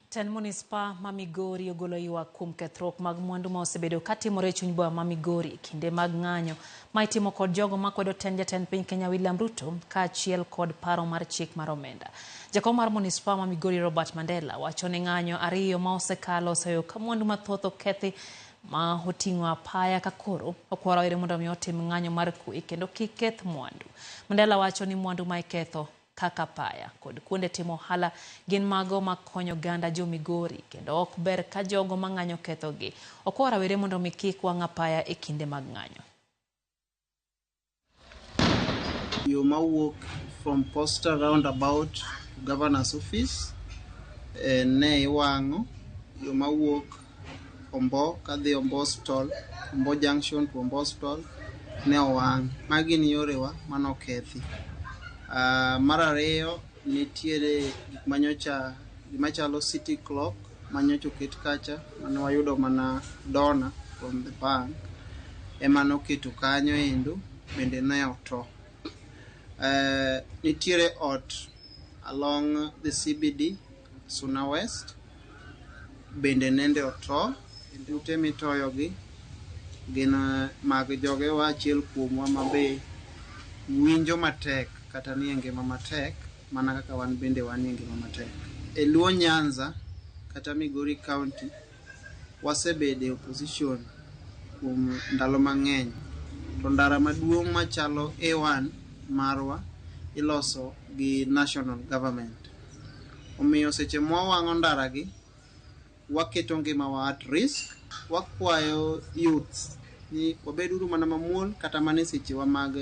Tend Munispa ma Migori ogolo ywak kuom kethruok mag mwandu ma osebedo katimore e chuny boma ma Migori kinde mag ng'anyo ma itimo kod jogo makwedo tend jatend piny Kenya William Ruto kaachiel kod paro mar chik mar omenda. Jakom mar Munispa ma Migori Robert Mandela wacho ni ng'anyo ariyo ma osekalo oseweyo ka mwandu mathoth okethi ma oting'o apaya ka koro okwa rawere mondo mi otim ng'anyo mar kwe kendo kik keth mwandu. Mandela wacho ni mwandu ma iketho kaka apaya kod kuonde timo ohala gin mago makonyo oganda jo Migori kendo ok ber ka jogo mang'anyo kethogi. Okwa rawere mondo mi kik wang' apaya e kinde mag ng'anyo. Yo mawuok from Posta roundabout to Governor's office ne iwang'o. Yo mawuok Ombo kadhi Ombo Hospital, Ombo Junction to Ombo Hospital ne owang'. Magi gin yorewa mane okethi. Mar ariyo nitiere gik manyocha gimachalo city clock manyocha oket kacha mane wayudo mana donor from the bank ema noketo kanyo endo bende ne oto. Nitiere ot along the CBD Suna West bende nende oto. Ute mitoyogi gin mag jogewa achiel kuomwa ma be winjo matek kata nie ngima matek mana kaka wan bende wanie ngima matek. E Luo Nyanza kata Migori County wasebedo e opposition kuom ndalo mang'eny to ndara maduong' machalo A1 marwa iloso gi national government. Omiyo seche mwawang'o ndara gi waketo ngimawa at risk. Wakwayo youths ni wabeduru mana mamuol kata mana e sechewa mag